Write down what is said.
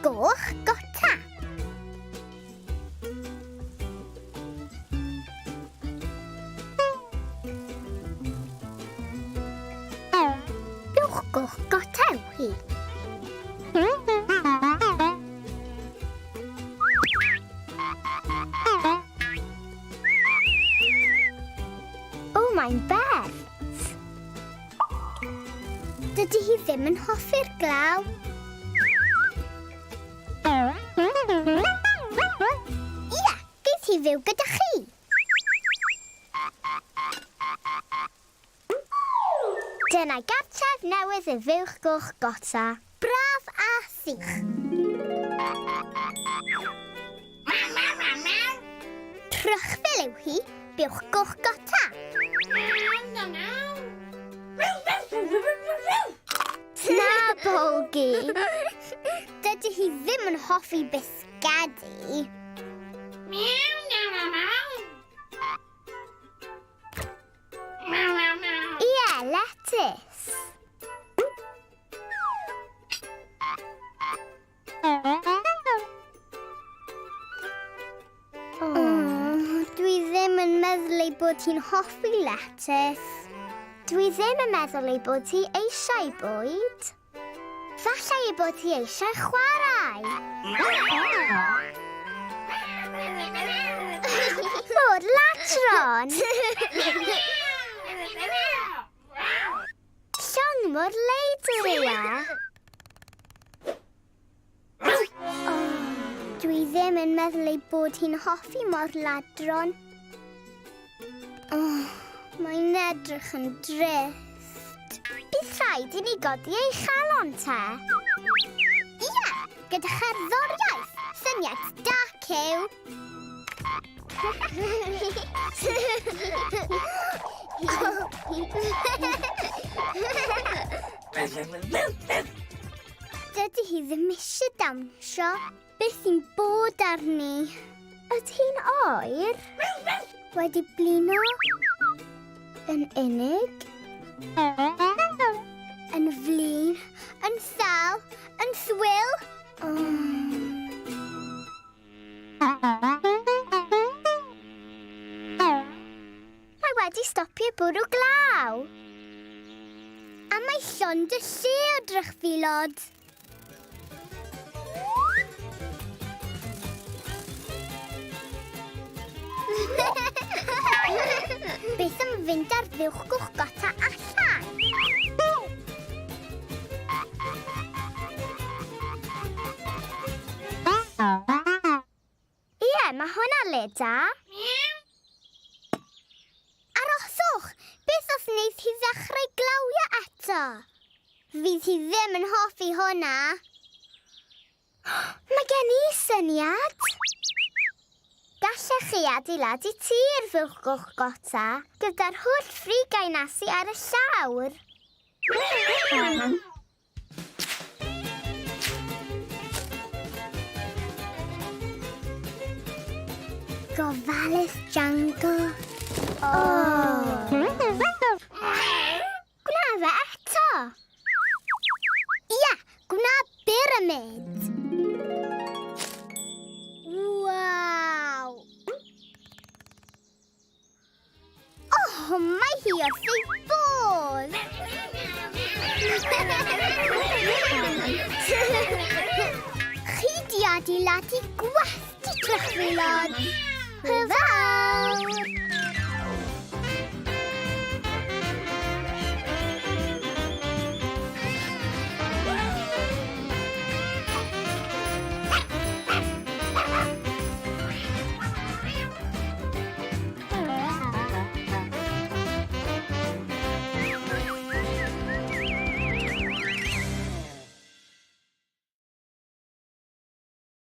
goch gota. Buwch goch gota yw hi. O, mae'n bert. Dydy hi ddim yn hoffi'r glaw. Ia, geith hi fyw gyda chi. Dyna gartref newydd y fuwch goch gota. Braf a sych. Trychfil yw hi, buwch goch gota. Na, Bolgi. Dydy hi ddim yn hoffi bisgedi. Ie, letys. Oh, dwi ddim yn meddwl ei bod hi'n hoffi letys. Dwi ddim yn meddwl ei bod hi eisiau bwyd. Falle ei bod hi eisiau chwarae. Môr ladron! Llong môr leidr yw e. Oh, dwi ddim yn meddwl ei bod hi'n hoffi mor ladron. Oh, mae'n edrych yn drist. Bydd rhaid i ni godi ei chalon te. Ia, gyda cherddoriaeth. Syniad da, Cyw. Dydy hi ddim eisiau dawnsio. Beth sy'n bod arni? Ydy hi'n oer? Wedi blino? Yn unig? Yn flin? Yn sal? Yn swil? Oh. Mae wedi stopio bwrw glaw. A mae llond y lle o drychfilod. Beth am fynd ar fuwch gwch gota allan? Ie, mae hwnna le da. Arhoswch! Beth os wneith hi ddechrau glawio eto? Fydd hi ddim yn hoffi hwnna. Mae gen i syniad! Gallech chi adeiladu tŷ i'r fuwch goch gota gyda'r holl frigau nasu ar y llawr. Gofalus Django. Oh. Gwna fe eto. Ia, gwna pyramid. Waw. Oh, mae hi wrth ei bodd! Chi di adeiladu gwesty trychfilod! Hwyl fawr!